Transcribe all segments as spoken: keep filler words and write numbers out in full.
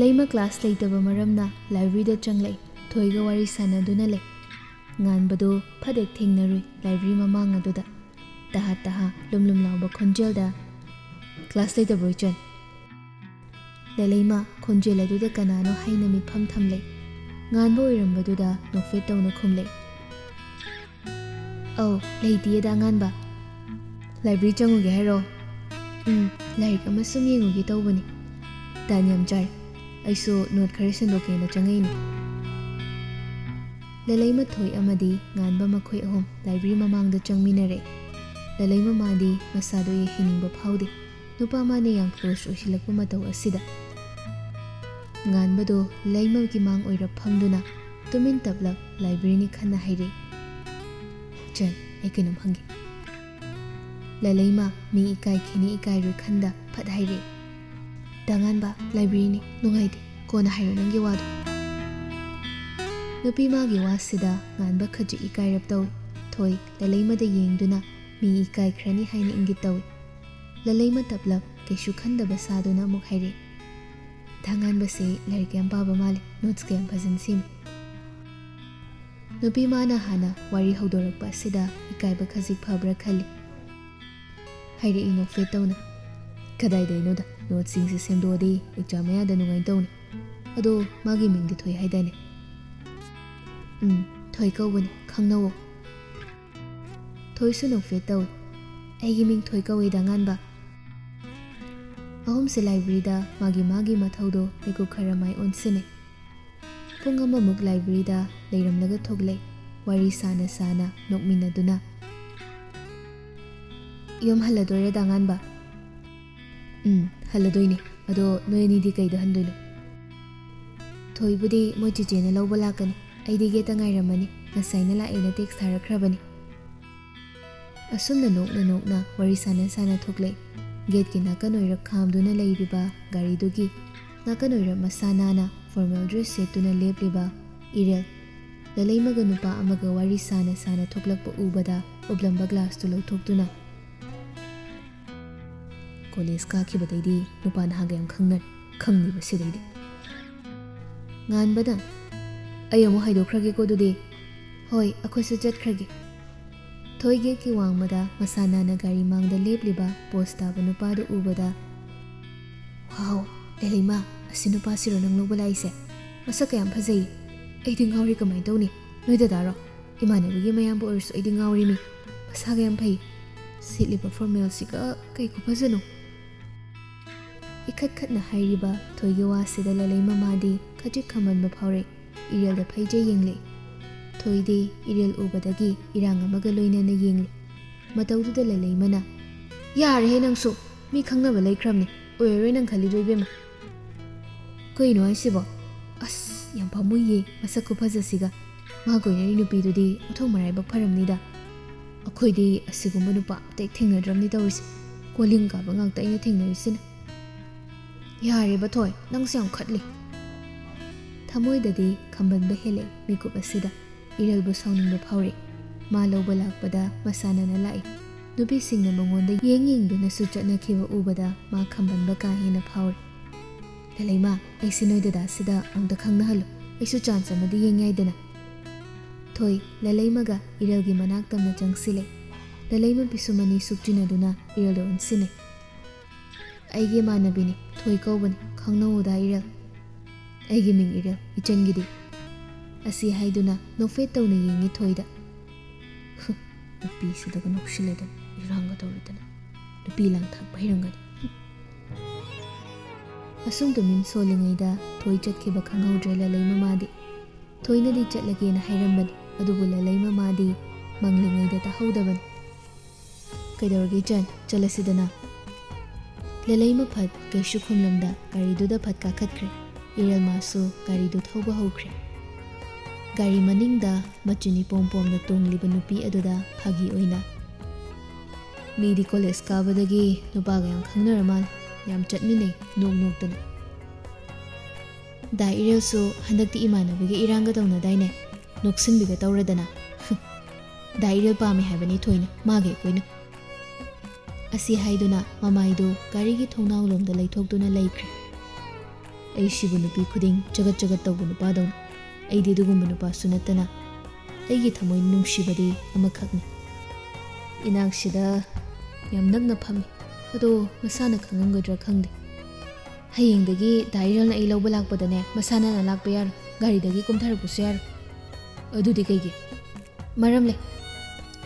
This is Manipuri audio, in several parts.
ꯂꯩꯃ ꯀ꯭ꯂꯥꯁ ꯂꯩꯇꯕ ꯃꯔꯝꯅ ꯂꯥꯏꯕ꯭ꯔꯦꯔꯤꯗ ꯆꯪꯂꯛꯏ꯫ ꯊꯣꯏꯒ ꯋꯥꯔꯤ ꯁꯥꯟꯅꯗꯨꯅ ꯂꯩ꯫ ꯉꯥꯟꯕꯗꯨ ꯐꯠ ꯍꯦꯛ ꯊꯦꯡꯅꯔꯨꯏ ꯂꯥꯏꯕ꯭ꯔꯦꯔꯤ ꯃꯃꯥꯡ ꯑꯗꯨꯗ꯫ ꯇꯍꯥ ꯇꯍꯥ ꯂꯨꯝ ꯂꯨꯝ ꯂꯥꯎꯕ ꯈꯣꯟꯖꯦꯜꯗ, "ꯀ꯭ꯂꯥꯁ ꯂꯩꯇꯕ꯭ꯔꯣ ꯏꯆꯟ?" ꯂꯂꯩꯃ ꯈꯣꯟꯖꯦꯜ ꯑꯗꯨꯗ ꯀꯅꯥꯅꯣ ꯍꯥꯏꯅ ꯃꯤꯠꯐꯝ ꯊꯝꯂꯦ꯫ ꯉꯥꯟꯕ ꯑꯣꯏꯔꯝꯕꯗꯨꯗ ꯅꯣꯛꯐꯦꯠ ꯇꯧꯅ ꯈꯨꯝꯂꯦ꯫ "ꯑꯧ, ꯂꯩꯇꯤꯌꯦꯗ ꯑꯉꯥꯟꯕ꯫ ꯂꯥꯏꯕ꯭ꯔꯦꯔꯤ ꯆꯪꯉꯨꯒꯦ ꯍꯥꯏꯔꯣ?" "ꯎꯝ, ꯂꯥꯏꯔꯤꯛ ꯑꯃ ꯁꯨꯝ ꯌꯦꯡꯉꯨꯒꯦ ꯇꯧꯕꯅꯤ꯫ ꯇꯥꯟ ꯌꯥꯝ ꯆꯥꯔꯦ꯫ ꯑꯩꯁꯨ ꯅꯣꯠ ꯈꯔ ꯁꯤꯟꯗꯣꯛꯀꯦꯅ ꯆꯪꯉꯛꯏꯅꯤ꯫" ꯂꯂꯩꯃ, ꯊꯣꯏ ꯑꯃꯗꯤ ꯉꯥꯟꯕ ꯃꯈꯣꯏ ꯑꯍꯨꯝ ꯂꯥꯏꯕ꯭ꯔꯦꯔꯤ ꯃꯃꯥꯡꯗ ꯆꯪꯃꯤꯟꯅꯔꯦ꯫ ꯂꯂꯩꯃ ꯃꯥꯗꯤ ꯃꯁꯥꯗꯣ ꯌꯦꯡꯍꯟꯅꯤꯡꯕ ꯐꯥꯎꯗꯦ꯫ ꯅꯨꯄꯥ ꯃꯥꯅ ꯌꯥꯝ ꯀ꯭ꯂꯣꯁ ꯑꯣꯏꯁꯤꯜꯂꯛꯄ ꯃꯇꯧ ꯑꯁꯤꯗ꯫ ꯉꯥꯟꯕꯗꯣ ꯂꯩꯃꯒꯤ ꯃꯥꯡ ꯑꯣꯏꯔꯞ ꯐꯝꯗꯨꯅ ꯇꯨꯃꯤꯟ ꯇꯞꯂꯞ ꯂꯥꯏꯕ꯭ꯔꯦꯔꯤꯅꯤ ꯈꯟꯅ ꯍꯥꯏꯔꯦ꯫ "ꯏꯆꯟ, ꯑꯩ ꯀꯩꯅꯣꯝ ꯍꯪꯒꯦ꯫" ꯂꯂꯩꯃ ꯃꯤ ꯏꯀꯥꯏꯈꯤꯅꯤ ꯏꯀꯥꯏꯔꯣꯏ ꯈꯟꯗ ꯐꯠ ꯍꯥꯏꯔꯦ꯫ "ꯗꯥ ꯉꯥꯟꯕ, ꯂꯥꯏꯕ꯭ꯔꯦꯔꯤꯅꯤ, ꯅꯨꯡꯉꯥꯏꯇꯦ, ꯀꯣꯟꯅ ꯍꯥꯏꯔꯣ ꯅꯪꯒꯤ ꯋꯥꯗꯣ꯫" ꯅꯨꯄꯤ ꯃꯥꯒꯤ ꯋꯥꯁꯤꯗ ꯉꯥꯟꯕ ꯈꯖꯤꯛ ꯏꯀꯥꯏꯔꯞ ꯇꯧꯏ꯫ ꯊꯣꯏ ꯂꯂꯩꯃꯗ ꯌꯦꯡꯗꯨꯅ ꯃꯤ ꯏꯀꯥꯏꯈ꯭ꯔꯅꯤ ꯍꯥꯏꯅ ꯏꯪꯒꯤꯠ ꯇꯧꯏ꯫ ꯂꯂꯩꯃ ꯇꯞꯂꯞ ꯀꯩꯁꯨ ꯈꯟꯗꯕ ꯁꯥꯗꯨꯅ ꯑꯃꯨꯛ ꯍꯥꯏꯔꯦ꯫ "ꯗꯥ ꯉꯥꯟꯕꯁꯦ ꯂꯥꯏꯔꯤꯛ ꯌꯥꯝ ꯄꯥꯕ ꯃꯥꯜꯂꯦ, ꯅꯣꯠꯁꯀ ꯌꯥꯝ ꯐꯖꯅ ꯁꯦꯝꯃꯤ꯫" ꯅꯨꯄꯤ ꯃꯥꯅ ꯍꯥꯟꯅ ꯋꯥꯔꯤ ꯍꯧꯗꯣꯔꯛꯄ ꯑꯁꯤꯗ ꯏꯀꯥꯏꯕ ꯈꯖꯤꯛ ꯐꯕ꯭ꯔꯥ ꯈꯜꯂꯤ꯫ ꯍꯥꯏꯔꯛꯏ ꯅꯣꯛꯐꯦꯠ ꯇꯧꯅ꯫ "ꯀꯗꯥꯏꯗꯩꯅꯣꯗ, ꯅꯣꯠꯁꯤꯡꯁꯦ ꯁꯦꯝꯗꯣꯛꯑꯗꯤ ꯑꯦꯛꯖꯥꯝ ꯃꯌꯥꯗ ꯅꯨꯡꯉꯥꯏꯅ ꯇꯧꯅꯤ꯫ ꯑꯗꯣ ꯃꯥꯒꯤ ꯃꯤꯡꯗꯤ ꯊꯣꯏ ꯍꯥꯏꯗꯥꯏꯅꯦ?" "ꯎꯝ, ꯊꯣꯏ ꯀꯧꯕꯅꯤ, ꯈꯪꯅꯧꯋꯣ꯫" ꯊꯣꯏꯁꯨ ꯅꯣꯛꯐꯦꯠ ꯇꯧꯏ꯫ "ꯑꯩꯒꯤ ꯃꯤꯡ ꯊꯣꯏ ꯀꯧꯏ ꯗꯥ ꯉꯥꯟꯕ꯫" ꯑꯍꯨꯝꯁꯦ ꯂꯥꯏꯕ꯭ꯔꯦꯔꯤꯗ ꯃꯥꯒꯤ ꯃꯥꯒꯤ ꯃꯊꯧꯗꯣ ꯃꯤꯀꯨꯞ ꯈꯔ ꯃꯥꯏ ꯑꯣꯟꯁꯤꯟꯅꯩ꯫ ꯄꯨꯡ ꯑꯃꯃꯨꯛ ꯂꯥꯏꯕ꯭ꯔꯦꯔꯤꯗ ꯂꯩꯔꯝꯂꯒ ꯊꯣꯛꯂꯛꯏ꯫ ꯋꯥꯔꯤ ꯁꯥꯅ ꯁꯥꯅ ꯅꯣꯛꯃꯤꯟꯅꯗꯨꯅ꯫ "ꯌꯨꯝ ꯍꯜꯂꯗꯣꯏꯔ ꯗꯥ ꯉꯥꯟꯕ?" "ꯎꯝ, ꯍꯜꯂꯗꯣꯏꯅꯦ꯫ ꯑꯗꯣ ꯅꯣꯏ ꯑꯅꯤꯗꯤ ꯀꯩꯗ ꯍꯟꯗꯣꯏꯅꯣ?" "ꯊꯣꯏꯕꯨꯗꯤ ꯃꯣꯏ ꯆꯤꯆꯦꯅ ꯂꯧꯕ ꯂꯥꯛꯀꯅꯤ꯫ ꯑꯩꯗꯤ ꯒꯦꯠꯇ ꯉꯥꯏꯔꯝꯃꯅꯤ꯫ ꯉꯁꯥꯏꯅ ꯂꯥꯛꯑꯦꯅ ꯇꯦꯛꯁ ꯊꯥꯔꯛꯈ꯭ꯔꯕꯅꯤ꯫" ꯑꯁꯨꯝꯅ ꯅꯣꯛꯅ ꯅꯣꯛꯅ ꯋꯥꯔꯤ ꯁꯥꯟꯅ ꯁꯥꯟꯅ ꯊꯣꯛꯂꯛꯏ꯫ ꯒꯦꯠꯀꯤ ꯅꯥꯀꯟ ꯑꯣꯏꯔꯞ ꯈꯥꯝꯗꯨꯅ ꯂꯩꯔꯤꯕ ꯒꯥꯔꯤꯗꯨꯒꯤ ꯅꯥꯀꯟ ꯑꯣꯏꯔꯞ ꯃꯁꯥ ꯅꯥꯟꯅ ꯐꯣꯔꯃꯦꯜ ꯗ꯭ꯔꯦꯁ ꯁꯦꯠꯇꯨꯅ ꯂꯦꯞꯂꯤꯕ ꯏꯔꯦꯜ꯫ ꯂꯂꯩꯃꯒ ꯅꯨꯄꯥ ꯑꯃꯒ ꯋꯥꯔꯤ ꯁꯥꯅ ꯁꯥꯅ ꯊꯣꯛꯂꯛꯄ ꯎꯕꯗ ꯎꯞꯂꯝꯕ ꯒ꯭ꯂꯥꯁꯇꯨ ꯂꯧꯊꯣꯛꯇꯨꯅ, "ꯀꯣꯂꯦꯖ ꯀꯥꯈꯤꯕꯗꯩꯗꯤ ꯅꯨꯄꯥ ꯅꯍꯥꯒ ꯌꯥꯝ ꯈꯪꯅꯔꯦ, ꯈꯪꯅꯤꯕ ꯁꯤꯗꯩꯗꯤ꯫" ꯉꯥꯟꯕꯅ, "ꯑꯩ ꯑꯃꯨꯛ ꯍꯥꯏꯗꯣꯛꯈ꯭ꯔꯒꯦꯀꯣ ꯑꯗꯨꯗꯤ꯫ ꯍꯣꯏ, ꯑꯩꯈꯣꯏꯁꯨ ꯆꯠꯈ꯭ꯔꯒꯦ"꯫ ꯊꯣꯏ ꯒꯦꯠꯀꯤ ꯋꯥꯡꯃꯗ ꯃꯁꯥ ꯅꯥꯟꯅ ꯒꯥꯔꯤ ꯃꯥꯡꯗ ꯂꯦꯞꯂꯤꯕ ꯄꯣꯁ ꯇꯥꯕ ꯅꯨꯄꯥꯗꯨ ꯎꯕꯗ, "ꯋꯥꯎ, ꯂꯩꯂꯩꯃ, ꯑꯁꯤ ꯅꯨꯄꯥꯁꯤꯔꯣ ꯅꯪ ꯂꯧꯕ ꯂꯥꯛꯏꯁꯦ? ꯃꯁꯛ ꯀꯌꯥꯝ ꯐꯖꯩ! ꯑꯩꯗꯤ ꯉꯥꯎꯔꯦ, ꯀꯃꯥꯏꯅ ꯇꯧꯅꯤ? ꯅꯣꯏ ꯗꯗꯥꯔꯣ? ꯏꯃꯥꯟꯅꯕꯤꯒꯤ ꯃꯌꯥꯝꯕ ꯑꯣꯏꯔꯁꯨ ꯑꯩꯗꯤ ꯉꯥꯎꯔꯤꯃꯤ꯫ ꯃꯁꯥꯒ ꯌꯥꯝ ꯐꯩ꯫ ꯁꯦꯠꯂꯤꯕ ꯐꯣꯔꯃꯦꯜꯁꯤꯒ ꯀꯩ ꯈꯨꯐꯖꯅꯣ!" ꯏꯈꯠ ꯈꯠꯅ ꯍꯥꯏꯔꯤꯕ ꯊꯣꯏꯒꯤ ꯋꯥꯁꯤꯗ ꯂꯂꯩ ꯃꯃꯥꯗꯤ ꯈꯖꯤꯛ ꯈꯝꯕꯟꯕ ꯐꯥꯎꯔꯦ꯫ ꯏꯔꯦꯜꯗ ꯐꯩꯖꯩ ꯌꯦꯡꯂꯦ꯫ ꯊꯣꯏꯗꯤ ꯏꯔꯦꯜ ꯎꯕꯗꯒꯤ ꯏꯔꯥꯡ ꯑꯃꯒ ꯂꯣꯏꯅꯅ ꯌꯦꯡꯂꯦ꯫ ꯃꯇꯧꯗꯨꯗ ꯂꯂꯩꯃꯅ, "ꯌꯥꯔꯦꯍꯦ ꯅꯪꯁꯨ, ꯃꯤ ꯈꯪꯅꯕ ꯂꯩꯈ꯭ꯔꯕꯅꯤ, ꯑꯣꯏꯔꯔꯣꯏ ꯅꯪ ꯈꯜꯂꯤꯗꯣ ꯏꯕꯦꯝꯃ"꯫ "ꯀꯩꯅꯣ ꯍꯥꯏꯁꯤꯕꯣ? ꯑꯁ, ꯌꯥꯝ ꯄꯥꯝꯃꯨꯏꯌꯦ ꯃꯁꯛ ꯈꯨꯐꯖꯁꯤꯒ꯫ ꯃꯥ ꯀꯣꯏꯅꯔꯤ ꯅꯨꯄꯤꯗꯨꯗꯤ ꯃꯊꯣꯡ ꯃꯔꯥꯏꯕꯛ ꯐꯔꯝꯅꯤꯗ꯫ ꯑꯩꯈꯣꯏꯗꯤ ꯑꯁꯤꯒꯨꯝꯕ ꯅꯨꯄꯥ ꯑꯝꯇ ꯍꯦꯛ ꯊꯦꯡꯅꯗ꯭ꯔꯕꯅꯤ ꯇꯧꯔꯤꯁꯦ꯫ ꯀꯣꯂꯤꯡ ꯀꯥꯕ ꯉꯥꯛꯇ ꯑꯩꯅ ꯊꯦꯡꯅꯔꯤꯁꯤꯅ"꯫ "ꯌꯥꯔꯦꯕ ꯊꯣꯏ, ꯅꯪꯁꯨ ꯌꯥꯝ ꯈꯠꯂꯤ"꯫ ꯊꯃꯣꯏꯗꯗꯤ ꯈꯝꯕꯟꯕ ꯍꯦꯜꯂꯦ ꯃꯤꯀꯨꯞ ꯑꯁꯤꯗ꯫ ꯏꯔꯦꯜꯕꯨ ꯁꯥꯎꯅꯤꯡꯕ ꯐꯥꯎꯔꯦ꯫ ꯃꯥ ꯂꯧꯕ ꯂꯥꯛꯄꯗ ꯃꯁꯥꯟꯅꯅ ꯂꯥꯛꯏ꯫ ꯅꯨꯄꯤꯁꯤꯡꯅ ꯃꯉꯣꯟꯗ ꯌꯦꯡ ꯌꯦꯡꯗꯨꯅꯁꯨ ꯆꯠꯅꯈꯤꯕ ꯎꯕꯗ ꯃꯥ ꯈꯝꯕꯟꯕ ꯀꯥ ꯍꯦꯟꯅ ꯐꯥꯎꯔꯦ꯫ "ꯂꯂꯩꯃ, ꯑꯩꯁꯦ ꯅꯣꯏ ꯗꯗꯥꯁꯤꯗ ꯑꯝꯇ ꯈꯪꯅꯍꯜꯂꯨ꯫ ꯑꯩꯁꯨ ꯆꯥꯟꯁ ꯑꯃꯗꯤ ꯌꯦꯡ ꯌꯥꯏꯗꯅ"꯫ ꯊꯣꯏ, ꯂꯂꯩꯃꯒ ꯏꯔꯦꯜꯒꯤ ꯃꯅꯥꯛ ꯇꯝꯅ ꯆꯪꯁꯤꯜꯂꯦ꯫ ꯂꯂꯩꯃ ꯄꯤꯁꯨꯝ ꯑꯅꯤ ꯁꯨꯛꯆꯤꯟꯅꯗꯨꯅ ꯏꯔꯦꯜꯗ ꯑꯣꯟꯁꯤꯟꯅꯩ꯫ "ꯑꯩꯒꯤ ꯏꯃꯥꯟꯅꯕꯤꯅꯤ, ꯊꯣꯏ ꯀꯧꯕꯅꯤ, ꯈꯪꯅꯧꯗ ꯏꯔꯦꯜ꯫ ꯑꯩꯒꯤ ꯃꯤꯡ ꯏꯔꯦꯜ, ꯏꯆꯟꯒꯤꯗꯤ"꯫ ꯑꯁꯤ ꯍꯥꯏꯗꯨꯅ ꯅꯣꯛꯐꯦꯠ ꯇꯧꯅ ꯌꯦꯡꯉꯤ ꯊꯣꯏꯗ꯫ "ꯍꯨ, ꯅꯨꯄꯤꯁꯤꯗꯒ ꯅꯣꯛꯁꯤꯜꯂꯗꯅ, ꯏꯔꯥꯡꯒ ꯇꯧꯔꯗꯅ꯫ ꯅꯨꯄꯤ ꯂꯥꯡ ꯊꯥꯛꯄ ꯍꯩꯔꯝꯒꯅꯤ꯫ ꯍꯨꯝ"꯫ ꯑꯁꯨꯝ ꯇꯨꯃꯤꯟ ꯁꯣꯜꯂꯤꯉꯩꯗ ꯊꯣꯏ ꯆꯠꯈꯤꯕ ꯈꯪꯍꯧꯗ꯭ꯔꯦ ꯂꯂꯩ ꯃꯃꯥꯗꯤ꯫ ꯊꯣꯏꯅꯗꯤ ꯆꯠꯂꯒꯦꯅ ꯍꯥꯏꯔꯝꯕꯅꯤ, ꯑꯗꯨꯕꯨ ꯂꯂꯩ ꯃꯃꯥꯗꯤ ꯃꯪꯂꯤꯉꯩꯗ ꯇꯥꯍꯧꯗꯕꯅꯤ꯫ "ꯀꯩꯗꯧꯔꯒꯦ ꯏꯆꯟ, ꯆꯠꯂꯁꯤꯗꯅ"꯫ ꯂꯂꯩꯃ ꯐꯠ ꯀꯩꯁꯨ ꯈꯨꯝꯂꯝꯗ ꯒꯥꯔꯤꯗꯨꯗ ꯐꯠ ꯀꯥꯈꯠꯈ꯭ꯔꯦ꯫ ꯏꯔꯦꯜ ꯃꯥꯁꯨ ꯒꯥꯔꯤꯗꯨ ꯊꯧꯕ ꯍꯧꯈ꯭ꯔꯦ꯫ ꯒꯥꯔꯤ ꯃꯅꯤꯡꯗ ꯃꯆꯤꯟ ꯏꯄꯣꯝ ꯄꯣꯝꯅ ꯇꯣꯡꯂꯤꯕ ꯅꯨꯄꯤ ꯑꯗꯨꯗ ꯐꯥꯒꯤ ꯑꯣꯏꯅ, "ꯃꯤꯗꯤ ꯀꯣꯂꯦꯖ ꯀꯥꯕꯗꯒꯤ ꯅꯨꯄꯥꯒ ꯌꯥꯝ ꯈꯪꯅꯔ ꯃꯥꯜꯂꯦ, ꯌꯥꯝ ꯆꯠꯃꯤꯟꯅꯩ ꯅꯣꯛ ꯅꯣꯛꯇꯅ꯫ ꯗꯥ ꯏꯔꯦꯜꯁꯨ ꯍꯟꯗꯛꯇꯤ ꯏꯃꯥꯟꯅꯕꯤꯒ ꯏꯔꯥꯡꯒ ꯇꯧꯅꯗꯥꯏꯅꯦ? ꯅꯣꯛꯁꯤꯟꯕꯤꯒ ꯇꯧꯔꯗꯅ꯫ ꯗꯥ ꯏꯔꯦꯜ ꯄꯥꯝꯃꯦ ꯍꯥꯏꯕꯅꯤ ꯊꯣꯏꯅ, ꯃꯥꯒ ꯑꯩꯈꯣꯏꯅ"꯫ ꯑꯁꯤ ꯍꯥꯏꯗꯨꯅ ꯃꯃꯥꯏꯗꯨ ꯒꯥꯔꯤꯒꯤ ꯊꯣꯡꯅꯥꯎ ꯂꯣꯝꯗ ꯂꯩꯊꯣꯛꯇꯨꯅ ꯂꯩꯈ꯭ꯔꯦ꯫ ꯑꯩꯁꯤꯕꯨ ꯅꯨꯄꯤ ꯈꯨꯗꯤꯡ ꯆꯒꯠ ꯆꯒꯠ ꯇꯧꯕ ꯅꯨꯄꯥꯗꯧꯅ꯫ ꯑꯩꯗꯤ ꯑꯗꯨꯒꯨꯝꯕ ꯅꯨꯄꯥꯁꯨ ꯅꯠꯇꯅ꯫ ꯑꯩꯒꯤ ꯊꯃꯣꯏ ꯅꯨꯡꯁꯤꯕꯗꯤ ꯑꯃꯈꯛꯅꯤ꯫ ꯏꯅꯥꯛꯁꯤꯗ ꯌꯥꯝ ꯅꯛꯅ ꯐꯝꯃꯤ꯫ ꯑꯗꯣ ꯃꯁꯥꯅ ꯈꯪꯉꯝꯒꯗ꯭ꯔꯥ ꯈꯪꯗꯦ꯫ ꯍꯌꯦꯡꯗꯒꯤ ꯗꯥ ꯏꯔꯦꯜꯅ ꯑꯩ ꯂꯧꯕ ꯂꯥꯛꯄꯗꯅꯦ, ꯃꯁꯥ ꯅꯥꯟꯅ ꯂꯥꯛꯄ ꯌꯥꯔꯣꯏ, ꯒꯥꯔꯤꯗꯒꯤ ꯀꯨꯝꯊꯔꯛꯄꯁꯨ ꯌꯥꯔꯣꯏ꯫ ꯑꯗꯨꯗꯤ ꯀꯩꯒꯤ? ꯃꯔꯝ ꯂꯩ꯫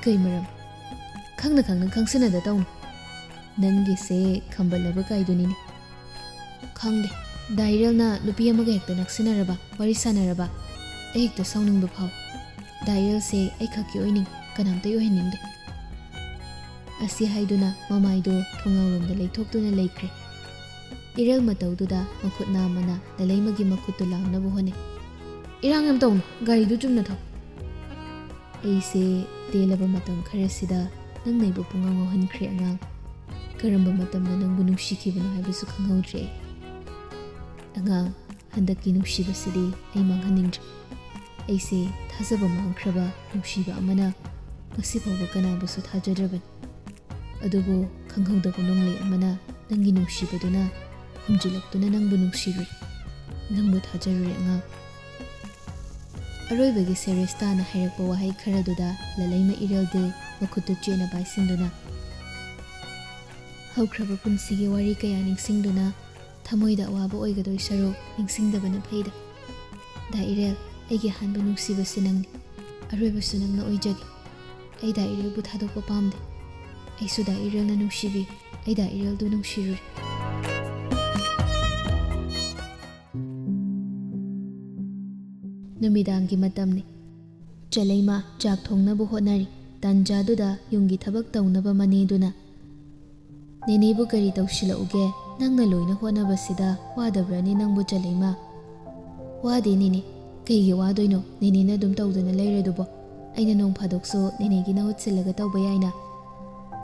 ꯀꯩ ꯃꯔꯝ? ꯈꯪꯅ ꯈꯪꯅ ꯈꯪꯁꯤꯟꯅꯗ ꯇꯧꯅꯨ꯫ ꯅꯪꯒꯤꯁꯦ ꯈꯝꯕꯜꯂꯕ ꯀꯥꯏꯗꯨꯅꯤꯅꯦ꯫ ꯈꯪꯗꯦ, ꯗꯥ ꯏꯔꯦꯜꯅ ꯅꯨꯄꯤ ꯑꯃꯒ ꯍꯦꯛꯇ ꯅꯛꯁꯤꯟꯅꯔꯕ, ꯋꯥꯔꯤ ꯁꯥꯟꯅꯔꯕ, ꯑꯩ ꯍꯦꯛꯇ ꯁꯥꯎꯅꯤꯡꯕ ꯐꯥꯎꯏ꯫ ꯗꯥ ꯏꯔꯦꯜꯁꯦ ꯑꯩ ꯈꯛꯀꯤ ꯑꯣꯏꯅꯤꯡ, ꯀꯅꯥꯝꯇꯒꯤ ꯑꯣꯏꯍꯟꯅꯤꯡꯗꯦ꯫ ꯑꯁꯤ ꯍꯥꯏꯗꯨꯅ ꯃꯃꯥꯏꯗꯣ ꯊꯣꯡꯅꯥꯎꯂꯣꯝꯗ ꯂꯩꯊꯣꯛꯇꯨꯅ ꯂꯩꯈ꯭ꯔꯦ꯫ ꯏꯔꯦꯜ ꯃꯇꯧꯗꯨꯗ ꯃꯈꯨꯠ ꯅꯥꯝꯃꯅ ꯂꯂꯩꯃꯒꯤ ꯃꯈꯨꯠꯇꯨ ꯂꯥꯝꯅꯕ ꯍꯣꯠꯅꯩ꯫ "ꯏꯔꯥꯡ ꯌꯥꯝ ꯇꯧꯅꯨ, ꯒꯥꯔꯤꯗꯨ ꯆꯨꯝꯅ ꯊꯧ꯫" ꯑꯩꯁꯦ ꯇꯦꯜꯂꯕ ꯃꯇꯝ ꯈꯔꯁꯤꯗ ꯅꯪꯅ ꯑꯩꯕꯨ ꯄꯨꯡꯉꯥꯎ ꯉꯥꯎꯍꯟꯈ꯭ꯔꯦ ꯑꯉꯥꯡ꯫ ꯀꯔꯝꯕ ꯃꯇꯝꯗ ꯅꯪꯕꯨ ꯅꯨꯡꯁꯤꯈꯤꯕꯅꯣ ꯍꯥꯏꯕꯁꯨ ꯈꯪꯍꯧꯗ꯭ꯔꯦ ꯑꯩ꯫ ꯑꯉꯥꯡ, ꯍꯟꯗꯛꯀꯤ ꯅꯨꯡꯁꯤꯕꯁꯤꯗꯤ ꯑꯩ ꯃꯥꯡꯍꯟꯅꯤꯡꯗ꯭ꯔꯦ꯫ ꯑꯩꯁꯦ ꯊꯥꯖꯕ ꯃꯥꯡꯈ꯭ꯔꯕ ꯅꯨꯡꯁꯤꯕ ꯑꯃꯅ ꯉꯁꯤ ꯐꯥꯎꯕ ꯀꯅꯥꯕꯨꯁꯨ ꯊꯥꯖꯗ꯭ꯔꯕꯅꯤ꯫ ꯑꯗꯨꯕꯨ ꯈꯪꯍꯧꯗꯕ ꯅꯣꯡꯂꯩ ꯑꯃꯅ ꯅꯪꯒꯤ ꯅꯨꯡꯁꯤꯕꯗꯨꯅ ꯍꯨꯝꯖꯤꯜꯂꯛꯇꯨꯅ ꯅꯪꯕꯨ ꯅꯨꯡꯁꯤꯔꯨꯔꯦ, ꯅꯪꯕꯨ ꯊꯥꯖꯔꯨꯔꯦ ꯑꯉꯥꯡ꯫ ꯑꯔꯣꯏꯕꯒꯤ ꯁꯦꯔꯤꯌꯁ ꯇꯥꯅ ꯍꯥꯏꯔꯛꯄ ꯋꯥꯍꯩ ꯈꯔꯗꯨꯗ ꯂꯂꯩꯃ ꯏꯔꯦꯜꯗꯤ ꯃꯈꯨꯠꯇꯨ ꯆꯦꯠꯅ ꯄꯥꯏꯁꯤꯟꯗꯨꯅ, ꯍꯧꯈ꯭ꯔꯕ ꯄꯨꯟꯁꯤꯒꯤ ꯋꯥꯔꯤ ꯀꯌꯥ ꯅꯤꯡꯁꯤꯡꯗꯨꯅ ꯊꯃꯣꯏꯗ ꯑꯋꯥꯕ ꯑꯣꯏꯒꯗꯣꯏ ꯁꯔꯨꯛ ꯅꯤꯡꯁꯤꯡꯗꯕꯅ ꯐꯩꯗ꯫ ꯗꯥ ꯏꯔꯦꯜ, ꯑꯩꯒꯤ ꯑꯍꯥꯟꯕ ꯅꯨꯡꯁꯤꯕꯁꯤ ꯅꯪꯅꯤ, ꯑꯔꯣꯏꯕꯁꯨ ꯅꯪꯅ ꯑꯣꯏꯖꯒꯦ꯫ ꯑꯩ ꯗꯥ ꯏꯔꯦꯜꯕꯨ ꯊꯥꯗꯣꯛꯄ ꯄꯥꯝꯗꯦ꯫ ꯑꯩꯁꯨ ꯗꯥ ꯏꯔꯦꯜꯅ ꯅꯨꯡꯁꯤꯕꯤ, ꯑꯩ ꯗꯥ ꯏꯔꯦꯜꯗꯨ ꯅꯨꯡꯁꯤꯔꯨꯔꯦ꯫ ꯅꯨꯃꯤꯗꯥꯡꯒꯤ ꯃꯇꯝꯅꯤ꯫ ꯆꯂꯩꯃ ꯆꯥꯛ ꯊꯣꯡꯅꯕ ꯍꯣꯠꯅꯔꯤ꯫ ꯇꯥꯟꯖꯥꯗꯨꯗ ꯌꯨꯝꯒꯤ ꯊꯕꯛ ꯇꯧꯅꯕ ꯃꯅꯦꯗꯨꯅ, "ꯅꯦꯅꯦꯕꯨ ꯀꯔꯤ ꯇꯧꯁꯤꯜꯂꯛꯎꯒꯦ? ꯅꯪꯅ ꯂꯣꯏꯅ ꯍꯣꯠꯅꯕꯁꯤꯗ ꯋꯥꯗꯕ꯭ꯔꯥꯅꯦ ꯅꯪꯕꯨ, ꯆꯂꯩꯃ?" "ꯋꯥꯗꯦ ꯅꯦꯅꯦ꯫ ꯀꯩꯒꯤ ꯋꯥꯗꯣꯏꯅꯣ? ꯅꯦꯅꯦꯅ ꯑꯗꯨꯝ ꯇꯧꯗꯨꯅ ꯂꯩꯔꯗꯨꯕꯣ꯫ ꯑꯩꯅ ꯅꯣꯡ ꯐꯥꯗꯣꯛꯁꯨ ꯅꯦꯅꯦꯒꯤ ꯃꯍꯨꯠ ꯁꯤꯜꯂꯒ ꯇꯧꯕ ꯌꯥꯏꯅ꯫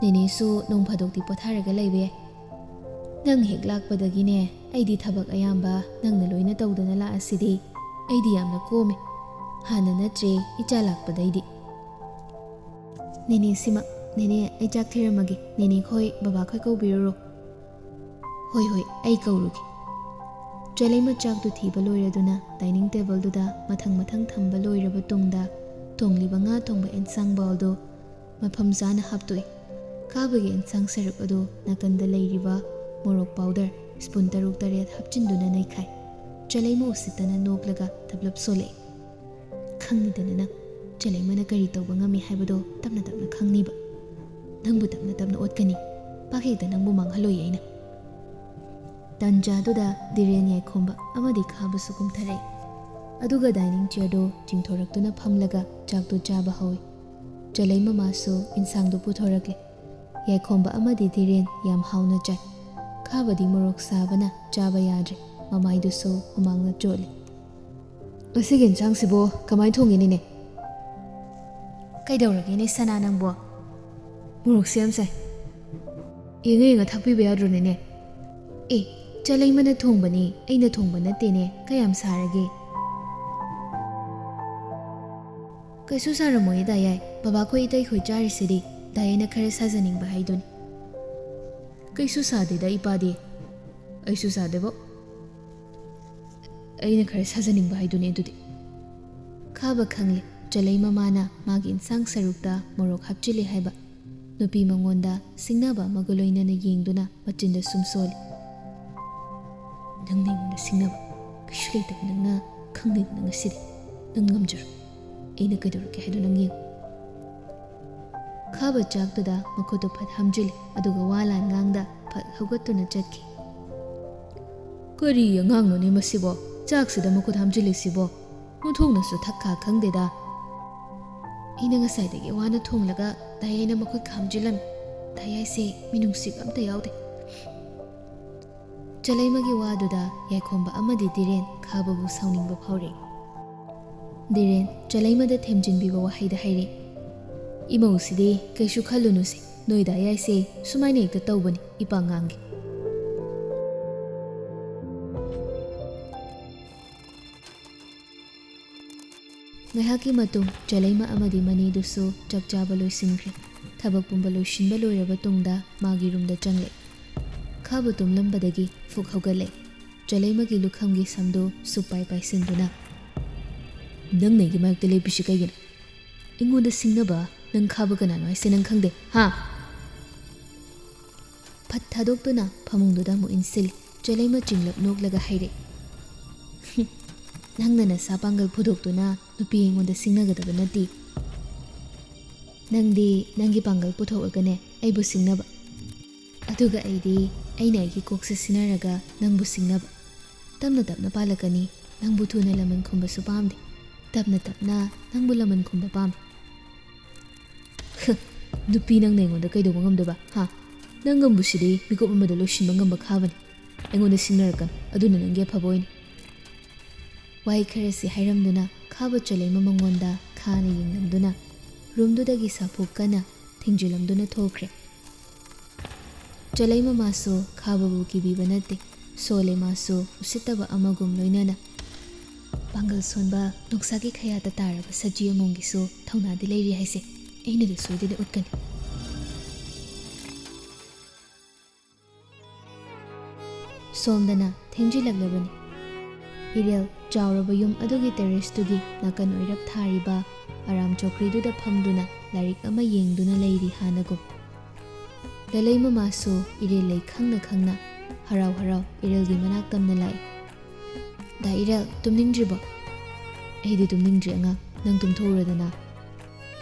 ꯅꯦꯅꯦꯁꯨ ꯅꯣꯡ ꯐꯥꯗꯣꯛꯇꯤ ꯄꯣꯊꯥꯔꯒ ꯂꯩꯕ ꯌꯥꯏ꯫ ꯅꯪ ꯍꯦꯛ ꯂꯥꯛꯄꯗꯒꯤꯅꯦ, ꯑꯩꯗꯤ ꯊꯕꯛ ꯑꯌꯥꯝꯕ ꯅꯪꯅ ꯂꯣꯏꯅ ꯇꯧꯗꯅ ꯂꯥꯛꯑꯁꯤꯗꯤ꯫ ꯑꯩꯗꯤ ꯌꯥꯝꯅ ꯀꯣꯝꯃꯦ꯫ ꯍꯥꯟꯅ ꯅꯠꯇ꯭ꯔꯦ ꯏꯆꯥ ꯂꯥꯛꯄꯗꯩꯗꯤ꯫" "ꯅꯦꯅꯦ ꯁꯤꯃ, ꯅꯦꯅꯦ, ꯑꯩ ꯆꯥꯛ ꯊꯤꯔꯝꯃꯒꯦ꯫ ꯅꯦꯅꯦ ꯈꯣꯏ, ꯕꯕꯥ ꯈꯣꯏ ꯀꯧꯕꯤꯔꯨꯔꯣ꯫" "ꯍꯣꯏ, ꯍꯣꯏ, ꯑꯩ ꯀꯧꯔꯨꯒꯦ꯫" ꯆꯂꯩꯃ ꯆꯥꯛꯇꯨ ꯊꯤꯕ ꯂꯣꯏꯔꯗꯨꯅ dining tableꯗꯨꯗ ꯃꯊꯪ ꯃꯊꯪ ꯊꯝꯕ ꯂꯣꯏꯔꯕ ꯇꯨꯡꯗ, ꯊꯣꯡꯂꯤꯕ ꯉꯥ ꯊꯣꯡꯕ ꯑꯦꯟꯁꯥꯡ bowlꯗꯨ ꯃꯐꯝ ꯆꯥꯅ ꯍꯥꯞꯇꯣꯛꯏ꯫ ꯈꯥꯕꯒꯤ ꯑꯦꯟꯁꯥꯡ ꯁꯔꯨꯛ ꯑꯗꯨ ꯅꯥꯀꯟꯗ ꯂꯩꯔꯤꯕ ꯃꯣꯔꯣꯛ powder spoon ꯇꯔꯨꯛ ꯇꯔꯦꯠ ꯍꯥꯞꯆꯤꯟꯗꯨꯅ ꯅꯩꯈꯥꯏ꯫ ꯆꯂꯩꯃ ꯎꯁꯤꯠꯇꯅ ꯅꯣꯛꯂꯒ ꯇꯞꯂꯞ ꯁꯣꯜꯂꯛꯏ꯫ "ꯈꯪꯉꯤꯗꯅ ꯅꯪ, ꯆꯂꯩꯃꯅ ꯀꯔꯤ ꯇꯧꯕ ꯉꯝꯃꯤ ꯍꯥꯏꯕꯗꯣ ꯇꯞꯅ ꯇꯞꯅ ꯈꯪꯅꯤꯕ꯫ ꯅꯪꯕꯨ ꯇꯞꯅ ꯇꯞꯅ ꯑꯣꯠꯀꯅꯤ꯫ ꯄꯥꯛ ꯍꯦꯛꯇ ꯅꯪꯕꯨ ꯃꯥꯡꯍꯜꯂꯣꯏ ꯑꯩꯅ꯫" ꯇꯟꯖꯥꯗꯨꯗ ꯙꯤꯔꯦꯟ, ꯌꯥꯏꯈꯣꯝꯕ ꯑꯃꯗꯤ ꯈꯥꯕꯁꯨ ꯀꯨꯝꯊꯔꯛꯏ꯫ ꯑꯗꯨꯒ dining chairꯗꯨ ꯆꯤꯡꯊꯣꯔꯛꯇꯨꯅ ꯐꯝꯂꯒ ꯆꯥꯛꯇꯨ ꯆꯥꯕ ꯍꯧꯏ꯫ ꯆꯂꯩꯃ ꯃꯥꯁꯨ ꯏꯟꯁꯥꯡꯗꯨ ꯄꯨꯊꯣꯔꯛꯂꯦ꯫ ꯌꯥꯏꯈꯣꯝꯕ ꯑꯃꯗꯤ ꯙꯤꯔꯦꯟ ꯌꯥꯝ ꯍꯥꯎꯅ ꯆꯥꯏ꯫ ꯈꯥꯕꯗꯤ ꯃꯣꯔꯣꯛ ꯁꯥꯕꯅ ꯆꯥꯕ ꯌꯥꯗ꯭ꯔꯦ꯫ ꯃꯃꯥꯏꯗꯨꯁꯨ ꯍꯨꯃꯥꯡꯅ ꯆꯣꯠꯂꯤ꯫ "ꯉꯁꯤꯒꯤ ꯏꯟꯁꯥꯡꯁꯤꯕꯨ ꯀꯃꯥꯏꯅ ꯊꯣꯡꯉꯤꯅꯤꯅꯦ?" "ꯀꯩꯗꯧꯔꯒꯦꯅꯦ ꯁꯅꯥ ꯅꯪꯕꯣ? ꯃꯣꯔꯣꯛꯁꯦ ꯌꯥꯝ ꯁꯥꯏ꯫ ꯌꯦꯡꯉ ꯌꯦꯡꯉ ꯊꯥꯛꯄꯤꯕ ꯌꯥꯗ꯭ꯔꯣꯅꯦꯅꯦ?" "ꯑꯦ, ꯆꯂꯩꯃꯅ ꯊꯣꯡꯕꯅꯤ, ꯑꯩꯅ ꯊꯣꯡꯕ ꯅꯠꯇꯦꯅꯦ, ꯀꯌꯥꯝ ꯁꯥꯔꯒꯦ?" "ꯀꯩꯁꯨ ꯁꯥꯔꯝꯃꯣꯏꯌꯦ ꯗꯥ ꯌꯥꯏ, ꯕꯕꯥꯈꯣꯏ ꯏꯇꯩꯈꯣꯏ ꯆꯥꯔꯤꯁꯤꯗꯤ, ꯗꯥ ꯌꯥꯏꯅ ꯈꯔ ꯁꯥꯖꯅꯤꯡꯕ ꯍꯥꯏꯗꯨꯅꯤ꯫" "ꯀꯩꯁꯨ ꯁꯥꯗꯦꯗ ꯏꯄꯥꯗꯤ꯫" "ꯑꯩꯁꯨ ꯁꯥꯗꯦꯕꯣ, ꯑꯩꯅ ꯈꯔ ꯁꯥꯖꯅꯤꯡꯕ ꯍꯥꯏꯗꯨꯅꯤ ꯑꯗꯨꯗꯤ꯫" ꯈꯥꯕ ꯈꯪꯂꯦ, ꯆꯂꯩ ꯃꯃꯥꯅ ꯃꯥꯒꯤ ꯏꯟꯁꯥꯡ ꯁꯔꯨꯛꯇ ꯃꯣꯔꯣꯛ ꯍꯥꯞꯆꯤꯜꯂꯦ ꯍꯥꯏꯕ꯫ ꯅꯨꯄꯤ ꯃꯉꯣꯟꯗ ꯁꯤꯡꯅꯕ ꯑꯃꯒ ꯂꯣꯏꯅꯅ ꯌꯦꯡꯗꯨꯅ ꯃꯆꯤꯟꯗ ꯁꯨꯝ ꯁꯣꯜꯂꯤ꯫ "ꯅꯪꯅ ꯑꯩꯉꯣꯟꯗ ꯁꯤꯡꯅꯕ? ꯀꯩꯁꯨ ꯂꯩꯇꯕ ꯅꯪꯅ ꯈꯪꯗꯦꯗꯅ ꯉꯁꯤꯗꯤ꯫ ꯅꯪ ꯉꯝꯖꯔꯣ꯫ ꯑꯩꯅ ꯀꯩꯗꯧꯔꯛꯀꯦ ꯍꯥꯏꯗꯣ ꯅꯪ ꯌꯦꯡꯉꯨ꯫" ꯈꯥꯕ ꯆꯥꯛꯇꯨꯗ ꯃꯈꯨꯠꯇꯨ ꯐꯠ ꯍꯥꯝꯖꯤꯜꯂꯤ, ꯑꯗꯨꯒ ꯋꯥ ꯂꯥꯟ ꯉꯥꯡꯗ ꯐꯠ ꯍꯧꯒꯠꯇꯨꯅ ꯆꯠꯈꯤ꯫ "ꯀꯔꯤ ꯑꯉꯥꯡꯅꯣꯅꯦ ꯃꯁꯤꯕꯣ? ꯆꯥꯛꯁꯤꯗ ꯃꯈꯨꯠ ꯍꯥꯝꯖꯤꯜꯂꯤꯁꯤꯕꯣ? ꯃꯊꯣꯡꯅꯁꯨ ꯊꯛꯈꯥ ꯈꯪꯗꯦꯗ꯫" "ꯑꯩꯅ ꯉꯁꯥꯏꯗꯒꯤ ꯋꯥꯅ ꯊꯣꯡꯂꯒ ꯗꯥ ꯌꯥꯏꯅ ꯃꯈꯨꯠ ꯈꯥꯝꯖꯤꯜꯂꯝꯃꯤ꯫ ꯗꯥ ꯌꯥꯏꯁꯦ ꯃꯤꯅꯨꯡꯁꯤꯒ ꯑꯝꯇ ꯌꯥꯎꯗꯦ꯫" ꯆꯂꯩꯃꯒꯤ ꯋꯥꯗꯨꯗ ꯌꯥꯏꯈꯣꯝꯕ ꯑꯃꯗꯤ ꯙꯤꯔꯦꯟ ꯈꯥꯕꯕꯨ ꯁꯥꯎꯅꯤꯡꯕ ꯐꯥꯎꯔꯦ꯫ ꯙꯤꯔꯦꯟ ꯆꯂꯩꯃꯗ ꯊꯦꯝꯖꯤꯟꯕꯤꯕ ꯋꯥꯍꯩꯗ ꯍꯥꯏꯔꯦ, "ꯏꯃꯧꯁꯤꯗꯤ ꯀꯩꯁꯨ ꯈꯜꯂꯨꯅꯨꯁꯦ, ꯅꯣꯏ ꯗꯥ ꯌꯥꯏꯁꯦ ꯁꯨꯃꯥꯏꯅ ꯍꯦꯛꯇ ꯇꯧꯕꯅꯤ ꯏꯄꯥ ꯉꯥꯡꯒꯦ꯫" ꯉꯥꯏꯍꯥꯛꯀꯤ ꯃꯇꯨꯡ ꯆꯂꯩꯃ ꯑꯃꯗꯤ ꯃꯅꯦꯗꯨꯁꯨ ꯆꯥꯛ ꯆꯥꯕ ꯂꯣꯏꯁꯤꯟꯈ꯭ꯔꯦ꯫ ꯊꯕꯛ ꯄꯨꯝꯕ ꯂꯣꯏꯁꯤꯟꯕ ꯂꯣꯏꯔꯕ ꯇꯨꯡꯗ ꯃꯥꯒꯤ ꯔꯨꯝꯗ ꯆꯪꯂꯦ꯫ ꯈꯥꯕ ꯇꯨꯝꯂꯝꯕꯗꯒꯤ ꯐꯨꯛ ꯍꯧꯒꯠꯂꯦ꯫ ꯆꯂꯩꯃꯒꯤ ꯂꯨꯈꯝꯒꯤ ꯁꯝꯗꯨ ꯁꯨꯞꯄꯥꯏ ꯄꯥꯏꯁꯤꯟꯗꯨꯅ, "ꯅꯪꯅ ꯑꯩꯒꯤ ꯃꯥꯌꯣꯛꯇ ꯂꯦꯞꯄꯤꯁꯤ ꯀꯩꯒꯤꯅꯣ? ꯑꯩꯉꯣꯟꯗ ꯁꯤꯡꯅꯕ ꯅꯪ ꯈꯥꯕ ꯀꯅꯥꯅꯣ ꯍꯥꯏꯁꯦ ꯅꯪ ꯈꯪꯗꯦ, ꯍꯥ?" ꯐꯠ ꯊꯥꯗꯣꯛꯇꯨꯅ ꯐꯃꯨꯡꯗꯨꯗ ꯑꯃꯨꯛ ꯏꯟꯁꯤꯜꯂꯤ꯫ ꯆꯂꯩꯃ ꯆꯤꯡꯂꯞ ꯅꯣꯛꯂꯒ ꯍꯥꯏꯔꯛꯏ, "ꯅꯪꯅ ꯅꯁꯥ ꯄꯥꯡꯒꯜ ꯐꯨꯗꯣꯛꯇꯨꯅ ꯅꯨꯄꯤ ꯑꯩꯉꯣꯟꯗ ꯁꯤꯡꯅꯒꯗꯕ ꯅꯠꯇꯦ꯫ ꯅꯪꯗꯤ ꯅꯪꯒꯤ ꯄꯥꯡꯒꯜ ꯄꯨꯊꯣꯛꯑꯒꯅꯦ ꯑꯩꯕꯨ ꯁꯤꯡꯅꯕ꯫ ꯑꯗꯨꯒ ꯑꯩꯗꯤ ꯑꯩꯅ ꯑꯩꯒꯤ ꯀꯣꯛꯁꯦ ꯁꯤꯟꯅꯔꯒ ꯅꯪꯕꯨ ꯁꯤꯡꯅꯕ꯫ ꯇꯞꯅ ꯇꯞꯅ ꯄꯥꯜꯂꯛꯀꯅꯤ꯫ ꯅꯪꯕꯨ ꯊꯨꯅ ꯂꯃꯟ ꯈꯨꯝꯕꯁꯨ ꯄꯥꯝꯗꯦ꯫ ꯇꯞꯅ ꯇꯞꯅ ꯅꯪꯕꯨ ꯂꯃꯟ ꯈꯨꯝꯕ ꯄꯥꯝꯃꯤ꯫" "ꯍ, ꯅꯨꯄꯤ ꯅꯪꯅ ꯑꯩꯉꯣꯟꯗ ꯀꯩꯗꯧꯕ ꯉꯝꯗꯣꯏꯕ, ꯍꯥ? ꯅꯪ ꯉꯝꯕꯁꯤꯗꯤ ꯃꯤꯀꯨꯞ ꯑꯃꯗ ꯂꯣꯏꯁꯤꯟꯕ ꯉꯝꯕ ꯈꯥꯕꯅꯤ꯫ ꯑꯩꯉꯣꯟꯗ ꯁꯤꯡꯅꯔꯛꯀꯅꯨ, ꯑꯗꯨꯅ ꯅꯪꯒꯤ ꯑꯐꯕ ꯑꯣꯏꯅꯤ꯫" ꯋꯥꯍꯩ ꯈꯔꯁꯤ ꯍꯥꯏꯔꯝꯗꯨꯅ ꯈꯥꯕ ꯆꯂꯩꯃ ꯃꯉꯣꯟꯗ ꯈꯥꯅ ꯌꯦꯡꯂꯝꯗꯨꯅ ꯔꯨꯝꯗꯨꯗꯒꯤ ꯁꯥꯐꯨ ꯀꯟꯅ ꯊꯤꯡꯖꯤꯜꯂꯝꯗꯨꯅ ꯊꯣꯛꯈ꯭ꯔꯦ꯫ ꯆꯂꯩꯃ ꯃꯥꯁꯨ ꯈꯥꯕꯕꯨ ꯀꯤꯕꯤꯕ ꯅꯠꯇꯦ꯫ ꯁꯣꯜꯂꯦ ꯃꯥꯁꯨ ꯎꯁꯤꯠꯇꯕ ꯑꯃꯒꯨꯝ ꯂꯣꯏꯅꯅ꯫ ꯄꯥꯡꯒꯜ ꯁꯣꯟꯕ ꯅꯣꯡꯁꯥꯒꯤ ꯈꯌꯥꯠꯇ ꯇꯥꯔꯕ ꯁꯖꯤ ꯑꯃꯣꯝꯒꯤꯁꯨ ꯊꯧꯅꯥꯗꯤ ꯂꯩꯔꯤ ꯍꯥꯏꯁꯦ ꯑꯩꯅꯗꯤ ꯁꯣꯏꯗꯅ ꯎꯠꯀꯅꯤ꯫ ꯁꯣꯝꯗꯅ ꯊꯦꯡꯖꯤꯜꯂꯛꯂꯕꯅꯤ꯫ ꯏꯔꯦꯜ ꯆꯥꯎꯔꯕ ꯌꯨꯝ ꯑꯗꯨꯒꯤ ꯇꯦꯔꯦꯁꯇꯨꯒꯤ ꯅꯥꯀꯟ ꯑꯣꯏꯔꯞ ꯊꯥꯔꯤꯕ ꯑꯔꯥꯝ ꯆꯧꯀ꯭ꯔꯤꯗꯨꯗ ꯐꯝꯗꯨꯅ ꯂꯥꯏꯔꯤꯛ ꯑꯃ ꯌꯦꯡꯗꯨꯅ ꯂꯩꯔꯤ ꯍꯥꯟꯅꯒꯨꯝ꯫ ꯂꯂꯩ ꯃꯃꯥꯁꯨ ꯏꯔꯦꯜ ꯂꯩ ꯈꯪꯅ ꯈꯪꯅ ꯍꯔꯥꯎ ꯍꯔꯥꯎ ꯏꯔꯦꯜꯒꯤ ꯃꯅꯥꯛ ꯇꯝꯅ ꯂꯥꯛꯏ꯫ "ꯗꯥ ꯏꯔꯦꯜ, ꯇꯨꯝꯅꯤꯡꯗ꯭ꯔꯤꯕꯣ?" "ꯑꯩꯗꯤ ꯇꯨꯝꯅꯤꯡꯗ꯭ꯔꯤ ꯑꯉꯥꯡ, ꯅꯪ ꯇꯨꯝꯊꯣꯛꯎꯔꯗꯅ꯫"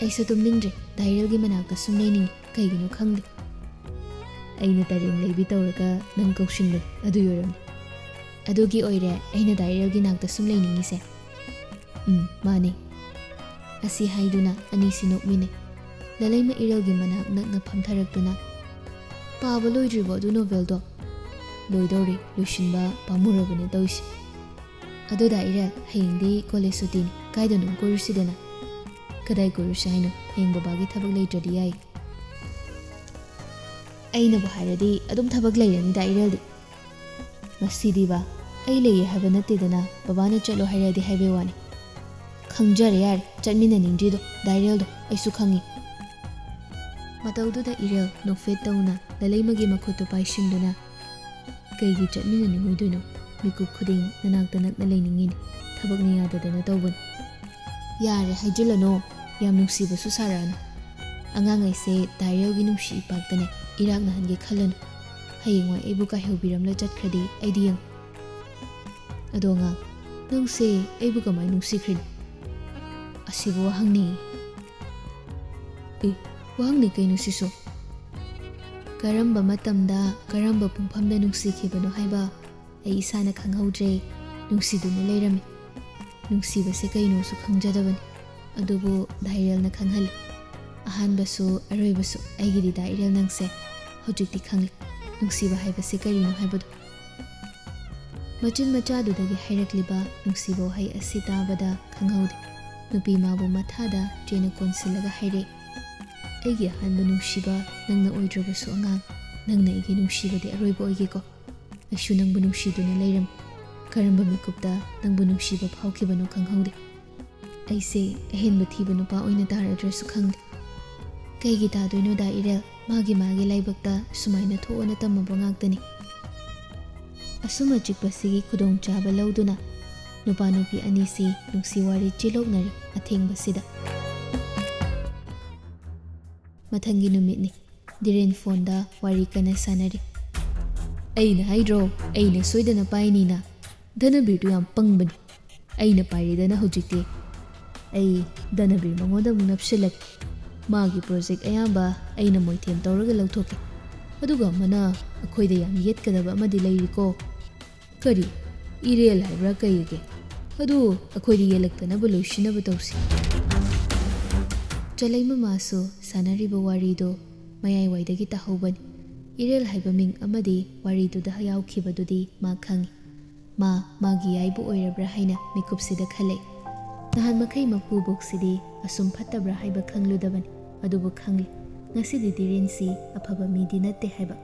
"ꯑꯩꯁꯨ ꯇꯨꯝꯅꯤꯡꯗ꯭ꯔꯤ, ꯗꯥ ꯏꯔꯦꯜꯒꯤ ꯃꯅꯥꯛꯇ ꯁꯨꯝ ꯂꯩꯅꯤꯡꯉꯤ, ꯀꯩꯒꯤꯅꯣ ꯈꯪꯗꯦ꯫" "ꯑꯩꯅ ꯇꯔꯦꯡ ꯂꯩꯕꯤ ꯇꯧꯔꯒ ꯅꯪ ꯀꯧꯁꯤꯟꯕꯅꯤ, ꯑꯗꯨꯒꯤ ꯑꯣꯏꯔꯝꯅꯤ꯫" "ꯑꯗꯨꯒꯤ ꯑꯣꯏꯔꯦ ꯑꯩꯅ ꯗꯥ ꯏꯔꯦꯜꯒꯤ ꯅꯥꯛꯇ ꯁꯨꯝ ꯂꯩꯅꯤꯡꯉꯤꯁꯦ꯫" "ꯎꯝ, ꯃꯥꯅꯤ꯫" ꯑꯁꯤ ꯍꯥꯏꯗꯨꯅ ꯑꯅꯤꯁꯤ ꯅꯣꯛꯃꯤꯟꯅꯩ꯫ ꯂꯂꯩꯃ ꯏꯔꯦꯜꯒꯤ ꯃꯅꯥꯛ ꯅꯛꯅ ꯐꯝꯊꯔꯛꯇꯨꯅ, "ꯄꯥꯕ ꯂꯣꯏꯗ꯭ꯔꯤꯕꯣ ꯑꯗꯨ ꯅꯣꯚꯦꯜꯗꯣ?" "ꯂꯣꯏꯗꯧꯔꯦ, ꯂꯣꯏꯁꯤꯟꯕ ꯄꯥꯝꯃꯨꯔꯕꯅꯦ ꯇꯧꯔꯤꯁꯦ꯫" "ꯑꯗꯨ ꯗꯥ ꯏꯔꯦꯜ, ꯍꯌꯦꯡꯗꯤ ꯀꯣꯂꯦꯖ ꯁꯨꯇꯤꯅꯤ, ꯀꯥꯏꯗꯅꯣ ꯀꯣꯏꯔꯨꯁꯤꯗꯅ?" "ꯀꯗꯥꯏ ꯀꯣꯏꯔꯨꯁꯤ ꯍꯥꯏꯅꯣ? ꯍꯌꯦꯡ ꯕꯕꯥꯒꯤ ꯊꯕꯛ ꯂꯩꯇ꯭ꯔꯗꯤ ꯌꯥꯏ꯫" "ꯑꯩꯅꯕꯨ ꯍꯥꯏꯔꯗꯤ ꯑꯗꯨꯝ ꯊꯕꯛ ꯂꯩꯔꯅꯤ ꯗꯥ ꯏꯔꯦꯜꯗꯤ꯫" "ꯉꯁꯤꯗꯤꯕ ꯑꯩ ꯂꯩꯌꯦ ꯍꯥꯏꯕ ꯅꯠꯇꯦꯗꯅ, ꯕꯕꯥꯅ ꯆꯠꯂꯣ ꯍꯥꯏꯔꯗꯤ ꯍꯥꯏꯕꯩ ꯋꯥꯅꯤ꯫" "ꯈꯪꯖꯔꯦ ꯌꯥꯔꯦ, ꯆꯠꯃꯤꯟꯅꯅꯤꯡꯗ꯭ꯔꯤꯗꯣ ꯗꯥ ꯏꯔꯦꯜꯗꯣ, ꯑꯩꯁꯨ ꯈꯪꯉꯤ꯫" ꯃꯇꯧꯗꯨꯗ ꯏꯔꯦꯜ ꯅꯣꯛꯐꯦꯠ ꯇꯧꯅ ꯂꯂꯩꯃꯒꯤ ꯃꯈꯨꯠꯇꯨ ꯄꯥꯏꯁꯤꯟꯗꯨꯅ, "ꯀꯩꯒꯤ ꯆꯠꯃꯤꯟꯅꯅꯤꯡꯉꯣꯏꯗꯣꯏꯅꯣ? ꯃꯤꯀꯨꯞ ꯈꯨꯗꯤꯡ ꯅꯅꯥꯛꯇ ꯅꯛꯅ ꯂꯩꯅꯤꯡꯉꯤꯅꯤ꯫ ꯊꯕꯛꯅ ꯌꯥꯗꯗꯅ ꯇꯧꯕꯅꯤ꯫ ꯌꯥꯔꯦ, ꯍꯥꯏꯖꯤꯜꯂꯅꯣ꯫ ꯌꯥꯝ ꯅꯨꯡꯁꯤꯕꯁꯨ ꯁꯥꯔꯛꯑꯅꯨ꯫ ꯑꯉꯥꯡ ꯑꯩꯁꯦ ꯗꯥꯏꯔꯦꯜꯒꯤ ꯅꯨꯡꯁꯤ ꯏꯄꯥꯛꯇꯅꯦ ꯏꯔꯥꯛꯅꯍꯟꯒꯦ ꯈꯜꯂꯅꯨ꯫ ꯍꯌꯦꯡꯋꯥꯏ ꯑꯩꯕꯨ ꯀꯥꯏꯍꯧꯕꯤꯔꯝꯂ ꯆꯠꯈ꯭ꯔꯗꯤ ꯑꯩꯗꯤ ꯌꯦꯡꯉꯨ꯫ ꯑꯗꯣ ꯑꯉꯥꯡ, ꯅꯪꯁꯦ ꯑꯩꯕꯨ ꯀꯃꯥꯏ ꯅꯨꯡꯁꯤꯈ꯭ꯔꯤꯅꯣ? ꯑꯁꯤꯕꯨ ꯋꯥꯍꯪꯅꯤ? ꯑꯦ, ꯋꯥꯍꯪꯅꯤ ꯀꯩꯅꯣ ꯁꯤꯁꯨ? ꯀꯔꯝꯕ ꯃꯇꯝꯗ, ꯀꯔꯝꯕ ꯄꯨꯡꯐꯝꯗ ꯅꯨꯡꯁꯤꯈꯤꯕꯅꯣ ꯍꯥꯏꯕ ꯑꯩ ꯏꯁꯥꯅ ꯈꯪꯍꯧꯗ꯭ꯔꯦ꯫ ꯅꯨꯡꯁꯤꯗꯨꯅ ꯂꯩꯔꯝꯃꯤ꯫ ꯅꯨꯡꯁꯤꯕꯁꯦ ꯀꯩꯅꯣꯁꯨ ꯈꯪꯖꯗꯕꯅꯤ꯫ ꯑꯗꯨꯕꯨ ꯗꯥꯏꯔꯦꯜꯅ ꯈꯪꯍꯜꯂꯤ꯫ ꯑꯍꯥꯟꯕꯁꯨ ꯑꯔꯣꯏꯕꯁꯨ ꯑꯩꯒꯤꯗꯤ ꯗꯥꯏꯔꯦꯜ ꯅꯪꯁꯦ꯫ ꯍꯧꯖꯤꯛꯇꯤ ꯈꯪꯂꯦ꯫ ꯅꯨꯡꯁꯤꯕ ꯍꯥꯏꯕꯁꯦ ꯀꯔꯤꯅꯣ ꯍꯥꯏꯕꯗꯨ꯫ ꯃꯆꯤꯟ ꯃꯆꯥꯗꯨꯗꯒꯤ ꯍꯥꯏꯔꯛꯂꯤꯕ ꯅꯨꯡꯁꯤꯕ ꯋꯥꯍꯩ ꯑꯁꯤ ꯇꯥꯕꯗ ꯈꯪꯍꯧꯗꯦ꯫ ꯅꯨꯄꯤ ꯃꯥꯕꯨ ꯃꯊꯥꯗ ꯆꯦꯅ ꯀꯣꯟꯁꯤꯜꯂꯒ ꯍꯥꯏꯔꯦ, "ꯑꯩꯒꯤ ꯑꯍꯥꯟꯕ ꯅꯨꯡꯁꯤꯕ ꯅꯪꯅ ꯑꯣꯏꯗ꯭ꯔꯕꯁꯨ ꯑꯉꯥꯡ, ꯅꯪꯅ ꯑꯩꯒꯤ ꯅꯨꯡꯁꯤꯕꯗꯤ ꯑꯔꯣꯏꯕ ꯑꯣꯏꯒꯦꯀꯣ꯫ ꯑꯩꯁꯨ ꯅꯪꯕꯨ ꯅꯨꯡꯁꯤꯗꯨꯅ ꯂꯩꯔꯝꯃꯤ꯫ ꯀꯔꯝꯕ ꯃꯤꯀꯨꯞꯇ ꯅꯪꯕꯨ ꯅꯨꯡꯁꯤꯕ ꯐꯥꯎꯈꯤꯕꯅꯣ ꯈꯪꯍꯧꯗꯦ꯫ ꯑꯩꯁꯦ ꯑꯍꯦꯟꯕ ꯊꯤꯕ ꯅꯨꯄꯥ ꯑꯣꯏꯅ ꯇꯥꯔꯗ꯭ꯔꯁꯨ ꯈꯪꯗꯦ꯫ ꯀꯩꯒꯤ ꯇꯥꯗꯣꯏꯅꯣꯗ ꯏꯔꯦꯜ? ꯃꯥꯒꯤ ꯃꯥꯒꯤ ꯂꯥꯏꯕꯛꯇ ꯁꯨꯃꯥꯏꯅ ꯊꯣꯛꯑꯣꯅ ꯇꯝꯃꯕ ꯉꯥꯛꯇꯅꯤ꯫" ꯑꯁꯨꯝ ꯑꯆꯤꯛꯄꯁꯤꯒꯤ ꯈꯨꯗꯣꯡꯆꯥꯕ ꯂꯧꯗꯨꯅ ꯅꯨꯄꯥ ꯅꯨꯄꯤ ꯑꯅꯤꯁꯤ ꯅꯨꯡꯁꯤ ꯋꯥꯔꯤ ꯆꯦꯜꯂꯣꯛꯅꯔꯤ ꯑꯊꯦꯡꯕꯁꯤꯗ꯫ ꯃꯊꯪꯒꯤ ꯅꯨꯃꯤꯠꯅꯤ꯫ ꯗꯤꯔꯦꯟ ꯐꯣꯟꯗ ꯋꯥꯔꯤ ꯀꯟꯅ ꯁꯥꯟꯅꯔꯤ꯫ "ꯑꯩꯅ ꯍꯥꯏꯗ꯭ꯔꯣ, ꯑꯩꯅ ꯁꯣꯏꯗꯅ ꯄꯥꯏꯅꯤꯅ꯫ ꯙꯅꯕꯤꯔꯗꯨ ꯌꯥꯝ ꯄꯪꯕꯅꯤ꯫ ꯑꯩꯅ ꯄꯥꯏꯔꯦꯗꯅ ꯍꯧꯖꯤꯛꯇꯤ꯫ ꯑꯩ ꯙꯅꯕꯤꯔ ꯃꯉꯣꯟꯗ ꯑꯃꯨꯛ ꯅꯞꯁꯤꯜꯂꯒꯦ꯫ ꯃꯥꯒꯤ ꯄ꯭ꯔꯣꯖꯦꯛ ꯑꯌꯥꯝꯕ ꯑꯩꯅ ꯃꯣꯏꯊꯦꯝ ꯇꯧꯔꯒ ꯂꯧꯊꯣꯛꯀꯦ꯫ ꯑꯗꯨꯒ ꯑꯃꯅ ꯑꯩꯈꯣꯏꯗ ꯌꯥꯝ ꯌꯦꯠꯀꯗꯕ ꯑꯃꯗꯤ ꯂꯩꯔꯤꯀꯣ꯫" "ꯀꯔꯤ? ꯏꯔꯦꯜ ꯍꯥꯏꯕ꯭ꯔꯥ ꯀꯩꯒꯦ? ꯑꯗꯨ ꯑꯩꯈꯣꯏꯗ ꯌꯦꯜꯂꯛꯇꯅꯕ ꯂꯣꯏꯁꯤꯟꯅꯕ ꯇꯧꯁꯤ꯫" ꯆꯂꯩꯃ ꯃꯥꯁꯨ ꯁꯥꯟꯅꯔꯤꯕ ꯋꯥꯔꯤꯗꯣ ꯃꯌꯥꯏꯋꯥꯏꯗꯒꯤ ꯇꯥꯍꯧꯕꯅꯤ꯫ ꯏꯔꯦꯜ ꯍꯥꯏꯕ ꯃꯤꯡ ꯑꯃꯗꯤ ꯋꯥꯔꯤꯗꯨꯗ ꯌꯥꯎꯈꯤꯕꯗꯨꯗꯤ ꯃꯥ ꯈꯪꯏ꯫ ꯃꯥ ꯃꯥꯒꯤ ꯌꯥꯏꯕꯨ ꯑꯣꯏꯔꯕ꯭ꯔꯥ ꯍꯥꯏꯅ ꯃꯤꯀꯨꯞꯁꯤꯗ ꯈꯜꯂꯛꯏ꯫ ꯅꯍꯥꯟ ꯃꯈꯩ ꯃꯀꯨꯕꯣꯛꯁꯤꯗꯤ ꯑꯁꯨꯝ ꯐꯠꯇꯕ꯭ꯔꯥ ꯍꯥꯏꯕ ꯈꯪꯂꯨꯗꯕꯅꯤ꯫ ꯑꯗꯨꯕꯨ ꯈꯪꯂꯤ, ꯉꯁꯤꯗꯤ ꯗꯤꯔꯦꯟꯁꯤ ꯑꯐꯕ ꯃꯤꯗꯤ ꯅꯠꯇꯦ ꯍꯥꯏꯕ꯫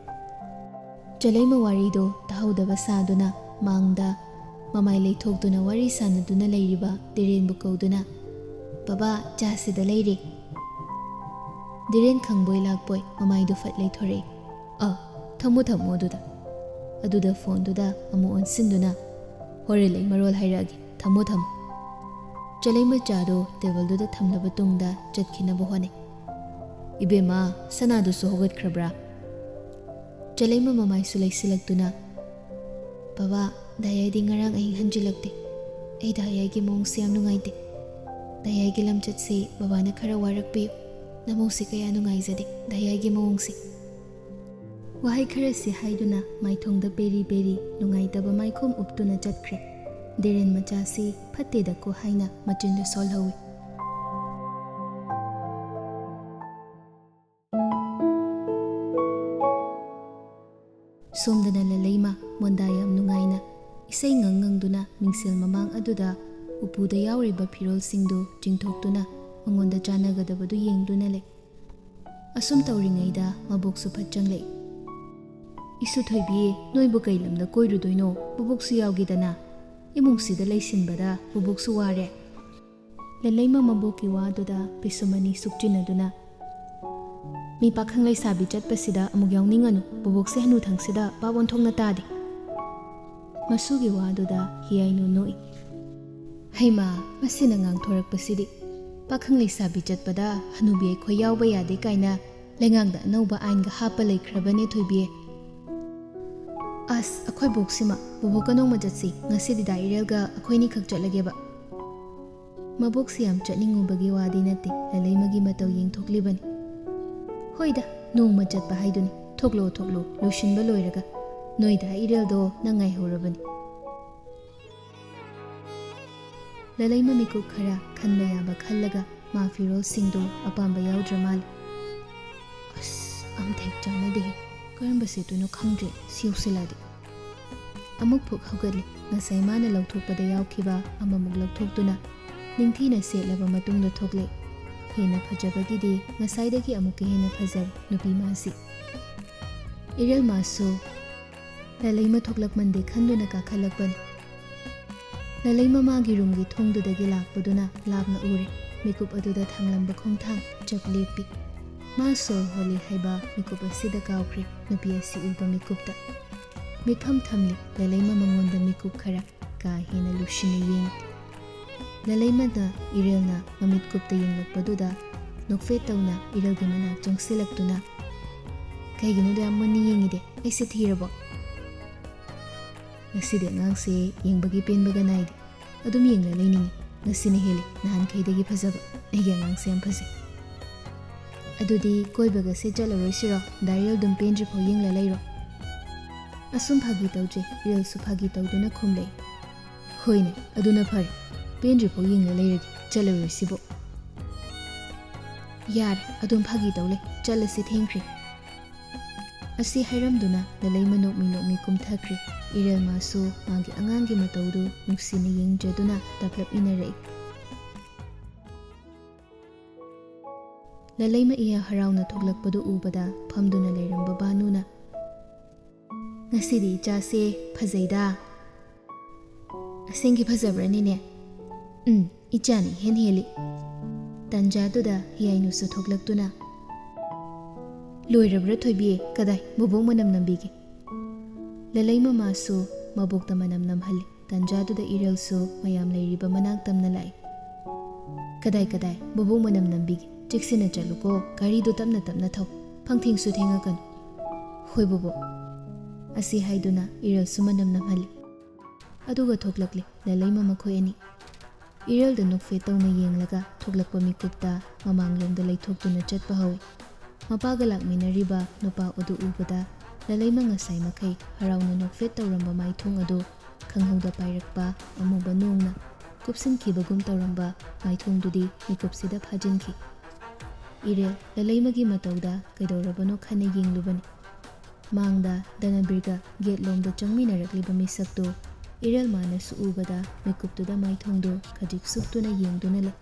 ꯆꯂꯩꯃ ꯋꯥꯔꯤꯗꯣ ꯇꯥꯍꯧꯗꯕ ꯁꯥꯗꯨꯅ ꯃꯥꯡꯗ ꯃꯃꯥꯏ ꯂꯩꯊꯣꯛꯇꯨꯅ ꯋꯥꯔꯤ ꯁꯥꯟꯅꯗꯨꯅ ꯂꯩꯔꯤꯕ ꯗꯤꯔꯦꯟꯕꯨ ꯀꯧꯗꯨꯅ, "ꯕꯕꯥ, ꯆꯥ ꯁꯤꯗ ꯂꯩꯔꯦ꯫" ꯗꯤꯔꯦꯟ ꯈꯪꯕꯣꯏ ꯂꯥꯛꯄꯣꯏ ꯃꯃꯥꯏꯗꯨ ꯐꯠ ꯂꯩꯊꯣꯔꯛꯏ꯫ "ꯑ, ꯊꯝꯃꯣ ꯊꯝꯃꯣ ꯑꯗꯨꯗ꯫" ꯑꯗꯨꯗ ꯐꯣꯟꯗꯨꯗ ꯑꯃꯨꯛ ꯑꯣꯟꯁꯤꯟꯗꯨꯅ, "ꯍꯣꯔꯦꯟ ꯑꯩ ꯃꯔꯣꯜ ꯍꯥꯏꯔꯛꯑꯒꯦ, ꯊꯝꯃꯣ, ꯊꯝꯃꯣ"꯫ ꯆꯂꯩꯃ ꯆꯥꯗꯨ ꯇꯦꯕꯜꯗꯨꯗ ꯊꯝꯂꯕ ꯇꯨꯡꯗ ꯆꯠꯈꯤꯅꯕ ꯍꯣꯠꯅꯩ꯫ "ꯏꯕꯦꯝꯃ, ꯁꯅꯥꯗꯨꯁꯨ ꯍꯧꯒꯠꯈ꯭ꯔꯕ꯭ꯔꯥ?" ꯆꯂꯩꯃ ꯃꯃꯥꯏꯁꯨ ꯂꯩꯁꯤꯜꯂꯛꯇꯨꯅ, "ꯕꯕꯥ, ꯗꯥꯌꯥꯏꯗꯤ ꯉꯔꯥꯡ ꯑꯍꯤꯡ ꯍꯟꯖꯤꯜꯂꯛꯇꯦ꯫ ꯑꯩ ꯗꯥꯌꯥꯏꯒꯤ ꯃꯑꯣꯡꯁꯦ ꯌꯥꯝ ꯅꯨꯡꯉꯥꯏꯇꯦ꯫ ꯗꯥꯌꯥꯏꯒꯤ ꯂꯝꯆꯠꯁꯦ ꯕꯕꯥꯅ ꯈꯔ ꯋꯥꯔꯛꯄꯤꯌꯨ꯫ ꯅꯃꯧꯁꯦ ꯀꯌꯥ ꯅꯨꯡꯉꯥꯏꯖꯗꯦ ꯗꯥꯌꯥꯏꯒꯤ ꯃꯑꯣꯡꯁꯦ"꯫ ꯋꯥꯍꯩ ꯈꯔꯁꯤ ꯍꯥꯏꯗꯨꯅ ꯃꯥꯏꯊꯣꯡꯗ ꯕꯦꯔꯤ ꯕꯦꯔꯤ ꯅꯨꯡꯉꯥꯏꯇꯕ ꯃꯥꯏꯈꯨꯝ ꯎꯞꯇꯨꯅ ꯆꯠꯈ꯭ꯔꯦ꯫ ꯗꯦꯔꯦꯟ ꯃꯆꯥꯁꯤ ꯐꯠꯇꯦꯗꯀꯣ ꯍꯥꯏꯅ ꯃꯆꯤꯟꯗ ꯁꯣꯜꯍꯧꯏ꯫ ꯁꯣꯝꯗꯅ ꯂꯂꯩꯃ ꯃꯣꯟꯗꯥ ꯌꯥꯝ ꯅꯨꯡꯉꯥꯏꯅ ꯏꯁꯩ ꯉꯪ ꯉꯪꯗꯨꯅ ꯃꯤꯡꯁꯦꯜ ꯃꯃꯥꯡ ꯑꯗꯨꯗ ꯎꯄꯨꯗ ꯌꯥꯎꯔꯤꯕ ꯐꯤꯔꯣꯜꯁꯤꯡꯗꯨ ꯆꯤꯡꯊꯣꯛꯇꯨꯅ ꯃꯉꯣꯟꯗ ꯆꯥꯟꯅꯒꯗꯕꯗꯨ ꯌꯦꯡꯗꯨꯅ ꯂꯩ꯫ ꯑꯁꯨꯝ ꯇꯧꯔꯤꯉꯩꯗ ꯃꯕꯣꯛꯁꯨ ꯐꯠ ꯆꯪꯂꯛꯏ꯫ "ꯏꯁꯨ ꯊꯣꯏꯕꯤ, ꯅꯣꯏꯕꯨ ꯀꯩ ꯂꯝꯗ ꯀꯣꯏꯔꯨꯗꯣꯏꯅꯣ? ꯕꯨꯕꯣꯛꯁꯨ ꯌꯥꯎꯒꯦꯗꯅ꯫ ꯏꯃꯨꯡꯁꯤꯗ ꯂꯩꯁꯤꯟꯕꯗ ꯕꯨꯕꯣꯛꯁꯨ ꯋꯥꯔꯦ"꯫ ꯂꯂꯩꯃ ꯃꯕꯣꯛꯀꯤ ꯋꯥꯗꯨꯗ ꯄꯤꯁꯨꯝ ꯑꯅꯤ ꯁꯨꯛꯆꯤꯟꯅꯗꯨꯅ, "ꯃꯤ ꯄꯥꯈꯪ ꯂꯩꯁꯥꯕꯤ ꯆꯠꯄꯁꯤꯗ ꯑꯃꯨꯛ ꯌꯥꯎꯅꯤꯡꯉꯅꯨ꯫ ꯕꯨꯕꯣꯛꯁꯦ ꯍꯅꯨꯊꯪꯁꯤꯗ ꯚꯥꯞ ꯑꯣꯟꯊꯣꯛꯅ ꯇꯥꯗꯦ"꯫ ꯃꯁꯨꯒꯤ ꯋꯥꯗꯨꯗ ꯍꯤꯌꯥꯏꯅꯨ ꯅꯣꯛꯏ꯫ "ꯍꯩꯃꯥ, ꯃꯁꯤꯅ ꯉꯥꯡꯊꯣꯔꯛꯄꯁꯤꯗꯤ! ꯄꯥꯈꯪ ꯂꯩꯁꯥꯕꯤ ꯆꯠꯄꯗ ꯍꯅꯨꯕꯤ ꯑꯩꯈꯣꯏ ꯌꯥꯎꯕ ꯌꯥꯗꯦ ꯀꯥꯏꯅ ꯂꯩꯉꯥꯛꯅ ꯑꯅꯧꯕ ꯑꯥꯏꯟꯒ ꯍꯥꯞꯄ ꯂꯩꯈ꯭ꯔꯕꯅꯦ, ꯊꯣꯏꯕꯤ꯫ ꯑꯁ, ꯑꯩꯈꯣꯏ ꯕꯣꯛꯁꯤꯃ, ꯕꯣꯕꯣꯛꯀ ꯅꯣꯡꯃ ꯆꯠꯁꯤ꯫ ꯉꯁꯤꯗꯤ ꯗꯥ ꯏꯔꯦꯜꯒ ꯑꯩꯈꯣꯏꯅꯤꯈꯛ ꯆꯠꯂꯒꯦꯕ"꯫ ꯃꯕꯣꯛꯁꯤ ꯌꯥꯝ ꯆꯠꯅꯤꯡꯉꯨꯕꯒꯤ ꯋꯥꯗꯤ ꯅꯠꯇꯦ, ꯂꯂꯩꯃꯒꯤ ꯃꯇꯧ ꯌꯦꯡꯊꯣꯛꯂꯤꯕꯅꯤ꯫ "ꯍꯣꯏꯗ, ꯅꯣꯡꯃ ꯆꯠꯄ ꯍꯥꯏꯗꯨꯅꯤ꯫ ꯊꯣꯛꯂꯣ, ꯊꯣꯛꯂꯣ, ꯂꯣꯏꯁꯤꯟꯕ ꯂꯣꯏꯔꯒ꯫ ꯅꯣꯏ ꯗꯥ ꯏꯔꯦꯜꯗꯣ ꯅꯪ ꯉꯥꯏꯍꯧꯔꯕꯅꯤ"꯫ ꯂꯂꯩꯃ ꯃꯤꯀꯨꯞ ꯈꯔ ꯈꯟꯕ ꯌꯥꯕ ꯈꯜꯂꯒ ꯃꯥ ꯐꯤꯔꯣꯜꯁꯤꯡꯗꯣ ꯑꯄꯥꯝꯕ ꯌꯥꯎꯗ꯭ꯔ ꯃꯥꯜꯂꯦ꯫ "ꯑꯁ, ꯑꯝꯇ ꯍꯦꯛ ꯆꯥꯟꯅꯗꯦꯍꯦ꯫ ꯀꯔꯝꯕ ꯁꯦꯠꯇꯣꯏꯅꯣ ꯈꯪꯗ꯭ꯔꯦ, ꯁꯤ ꯌꯧꯁꯤꯜꯂꯛꯑꯗꯤ"꯫ ꯑꯃꯨꯛ ꯐꯨꯛ ꯍꯧꯒꯠꯂꯦ꯫ ꯉꯁꯥꯏ ꯃꯥꯅ ꯂꯧꯊꯣꯛꯄꯗ ꯌꯥꯎꯈꯤꯕ ꯑꯃꯃꯨꯛ ꯂꯧꯊꯣꯛꯇꯨꯅ ꯅꯤꯡꯊꯤꯅ ꯁꯦꯠꯂꯕ ꯃꯇꯨꯡꯗ ꯊꯣꯛꯂꯦ꯫ ꯍꯦꯟꯅ ꯐꯖꯕꯒꯤꯗꯤ ꯉꯁꯥꯏꯗꯒꯤ ꯑꯃꯨꯛꯀ ꯍꯦꯟꯅ ꯐꯖꯔꯦ ꯅꯨꯄꯤ ꯃꯥꯁꯤ꯫ ꯏꯔꯦꯜ ꯃꯥꯁꯨ ꯂꯂꯩꯃ ꯊꯣꯛꯂꯛꯃꯟꯗꯦ ꯈꯟꯗꯨꯅ ꯀꯥꯈꯠꯂꯛꯄꯅꯤ꯫ ꯂꯂꯩꯃ ꯃꯥꯒꯤ ꯔꯨꯝꯒꯤ ꯊꯣꯡꯗꯨꯗꯒꯤ ꯂꯥꯛꯄꯗꯨꯅ ꯂꯥꯞꯅ ꯎꯔꯦ꯫ ꯃꯤꯀꯨꯞ ꯑꯗꯨꯗ ꯊꯥꯡꯂꯝꯕ ꯈꯣꯡꯊꯥꯡ ꯆꯞ ꯂꯦꯞꯄꯤ꯫ ꯃꯥ ꯁꯣꯔ ꯍꯣꯜꯂꯤ ꯍꯥꯏꯕ ꯃꯤꯀꯨꯞ ꯑꯁꯤꯗ ꯀꯥꯎꯈ꯭ꯔꯦ, ꯅꯨꯄꯤ ꯑꯁꯤ ꯎꯕ ꯃꯤꯀꯨꯞꯇ꯫ ꯃꯤꯠꯐꯝ ꯊꯝꯂꯤ꯫ ꯂꯂꯩꯃ ꯃꯉꯣꯟꯗ ꯃꯤꯀꯨꯞ ꯈꯔ ꯀꯥ ꯍꯦꯟꯅ ꯂꯨꯞꯁꯤꯟꯅ ꯌꯦꯡꯏ꯫ ꯂꯂꯩꯃꯅ ꯏꯔꯦꯜꯅ ꯃꯃꯤꯠ ꯀꯨꯞꯇ ꯌꯦꯡꯂꯛꯄꯗꯨꯗ ꯅꯣꯛꯐꯦꯠ ꯇꯧꯅ ꯏꯔꯦꯜꯒꯤ ꯃꯅꯥꯛ ꯆꯪꯁꯤꯜꯂꯛꯇꯨꯅ, "ꯀꯩꯒꯤꯅꯣ ꯑꯗꯨ ꯌꯥꯝ ꯃꯨꯟꯅ ꯌꯦꯡꯉꯤꯗꯤ? ꯑꯩꯁꯦ ꯊꯤꯔꯕꯣ?" "ꯉꯁꯤꯗꯤ ꯑꯉꯥꯡꯁꯦ ꯌꯦꯡꯕꯒꯤ ꯄꯦꯟꯕꯒ ꯅꯥꯏꯗꯦ꯫ ꯑꯗꯨꯝ ꯌꯦꯡꯂ ꯂꯩꯅꯤꯡꯉꯤ꯫ ꯉꯁꯤꯅ ꯍꯦꯜꯂꯤ ꯅꯍꯥꯟꯈꯩꯗꯒꯤ ꯐꯖꯕ꯫ ꯑꯩꯒꯤ ꯑꯉꯥꯡꯁꯦ ꯌꯥꯝ ꯐꯖꯩ꯫ ꯑꯗꯨꯗꯤ ꯀꯣꯏꯕꯒꯁꯦ ꯆꯠꯂꯔꯣꯏꯁꯤꯔꯣ? ꯗꯥ ꯏꯔꯦꯜ ꯑꯗꯨꯝ ꯄꯦꯟꯗ꯭ꯔꯤꯐꯥꯎ ꯌꯦꯡꯂ ꯂꯩꯔꯣ?" ꯑꯁꯨꯝ ꯐꯥꯒꯤ ꯇꯧꯖꯩ꯫ ꯏꯔꯦꯜꯁꯨ ꯐꯥꯒꯤ ꯇꯧꯗꯨꯅ ꯈꯨꯝꯂꯛꯏ, "ꯍꯣꯏꯅꯦ, ꯑꯗꯨꯅ ꯐꯔꯦ꯫ ꯄꯦꯟꯗ꯭ꯔꯤꯐꯥꯎ ꯌꯦꯡꯂ ꯂꯩꯔꯗꯤ ꯆꯠꯂꯔꯣꯏꯁꯤꯕꯣ?" "ꯌꯥꯔꯦ, ꯑꯗꯨꯝ ꯐꯥꯒꯤ ꯇꯧ ꯂꯩ꯫ ꯆꯠꯂꯁꯤ, ꯊꯦꯡꯈ꯭ꯔꯦ꯫" ꯑꯁꯤ ꯍꯥꯏꯔꯝꯗꯨꯅ ꯂꯂꯩꯃ ꯅꯣꯛꯃꯤ ꯅꯣꯛꯃꯤ ꯀꯨꯝꯊꯈ꯭ꯔꯦ꯫ ꯏꯔꯦꯜ ꯃꯥꯁꯨ ꯃꯥꯒꯤ ꯑꯉꯥꯡꯒꯤ ꯃꯇꯧꯗꯨ ꯅꯨꯡꯁꯤꯅ ꯌꯦꯡꯖꯗꯨꯅ ꯇꯞꯂꯞ ꯏꯟꯅꯔꯛꯏ꯫ ꯂꯂꯩꯃ ꯏꯌꯥ ꯍꯔꯥꯎꯅ ꯊꯣꯛꯂꯛꯄꯗꯨ ꯎꯕꯗ ꯐꯝꯗꯨꯅ ꯂꯩꯔꯝꯕ ꯚꯥꯅꯨꯅ, "ꯉꯁꯤꯗꯤ ꯏꯆꯥꯁꯦ ꯐꯖꯩꯗ꯫" "ꯑꯁꯦꯡꯒꯤ ꯐꯖꯕ꯭ꯔꯅꯤꯅꯦ?" "ꯎꯝ, ꯏꯆꯥꯅ ꯏꯍꯦꯟ ꯍꯦꯜꯂꯤ꯫" ꯇꯟꯖꯥꯗꯨꯗ ꯍꯤꯌꯥꯏꯅꯨꯁꯨ ꯊꯣꯛꯂꯛꯇꯨꯅ, "ꯂꯣꯏꯔꯕ꯭ꯔꯥ ꯊꯣꯏꯕꯤ? ꯀꯗꯥꯏ, ꯕꯣꯕꯣꯛ ꯃꯅꯝ ꯅꯝꯕꯤꯒꯦ꯫" ꯂꯂꯩ ꯃꯃꯥꯁꯨ ꯃꯕꯣꯛꯇ ꯃꯅꯝ ꯅꯝꯍꯜꯂꯤ꯫ ꯇꯟꯖꯥꯗꯨꯗ ꯏꯔꯦꯜꯁꯨ ꯃꯌꯥꯝ ꯂꯩꯔꯤꯕ ꯃꯅꯥꯛ ꯇꯝꯅ ꯂꯥꯛꯏ꯫ "ꯀꯗꯥꯏ, ꯀꯗꯥꯏ, ꯕꯣꯕꯣꯛ ꯃꯅꯝ ꯅꯝꯕꯤꯒꯦ꯫ ꯆꯦꯛꯁꯤꯟꯅ ꯆꯠꯂꯨꯀꯣ, ꯒꯥꯔꯤꯗꯨ ꯇꯞꯅ ꯇꯞꯅ ꯊꯧ꯫ ꯐꯪꯊꯦꯡꯁꯨ ꯊꯦꯡꯉꯛꯀꯅꯨ꯫" "ꯍꯣꯏ ꯕꯣꯕꯣꯛ꯫" ꯑꯁꯤ ꯍꯥꯏꯗꯨꯅ ꯏꯔꯦꯜꯁꯨ ꯃꯅꯝ ꯅꯝꯍꯜꯂꯤ꯫ ꯑꯗꯨꯒ ꯊꯣꯛꯂꯛꯂꯤ ꯂꯂꯩꯃ ꯃꯈꯣꯏ ꯑꯅꯤ꯫ ꯏꯔꯦꯜꯗ ꯅꯣꯛꯐꯦꯠ ꯇꯧꯅ ꯌꯦꯡꯂꯒ ꯊꯣꯛꯂꯛꯄ ꯃꯤꯀꯨꯞꯇ ꯃꯃꯥꯡꯂꯣꯝꯗ ꯂꯩꯊꯣꯛꯇꯨꯅ ꯆꯠꯄ ꯍꯧꯏ꯫ ꯃꯄꯥꯒ ꯂꯥꯛꯃꯤꯟꯅꯔꯤꯕ ꯅꯨꯄꯥ ꯑꯗꯨ ꯎꯕꯗ ꯂꯂꯩꯃ ꯉꯁꯥꯏ ꯃꯈꯩ ꯍꯔꯥꯎꯅ ꯅꯣꯛꯐꯦꯠ ꯇꯧꯔꯝꯕ ꯃꯥꯏꯊꯣꯡ ꯑꯗꯨ ꯈꯪꯍꯧꯗ ꯄꯥꯏꯔꯛꯄ ꯑꯃꯨꯕ ꯅꯣꯡꯅ ꯀꯨꯞꯁꯤꯟꯈꯤꯕꯒꯨꯝ ꯇꯧꯔꯝꯕ ꯃꯥꯏꯊꯣꯡꯗꯨꯗꯤ ꯃꯤꯀꯨꯞꯁꯤꯗ ꯐꯥꯖꯤꯟꯈꯤ꯫ ꯏꯔꯦꯜ ꯂꯂꯩꯃꯒꯤ ꯃꯇꯧꯗ ꯀꯩꯗꯧꯔꯕꯅꯣ ꯈꯟꯅ ꯌꯦꯡꯂꯨꯕꯅꯤ꯫ ꯃꯥꯡꯗ ꯙꯅꯕꯤꯔꯒ ꯒꯦꯠꯂꯣꯝꯗ ꯆꯪꯃꯤꯟꯅꯔꯛꯂꯤꯕ ꯃꯤꯁꯛꯇꯨ ꯏꯔꯦꯜ ꯃꯥꯅꯁꯨ ꯎꯕꯗ ꯃꯤꯀꯨꯞꯇꯨꯗ ꯃꯥꯏꯊꯣꯡꯗꯨ ꯈꯖꯤꯛ ꯁꯨꯛꯇꯨꯅ ꯌꯦꯡꯗꯨꯅ ꯂꯩ꯫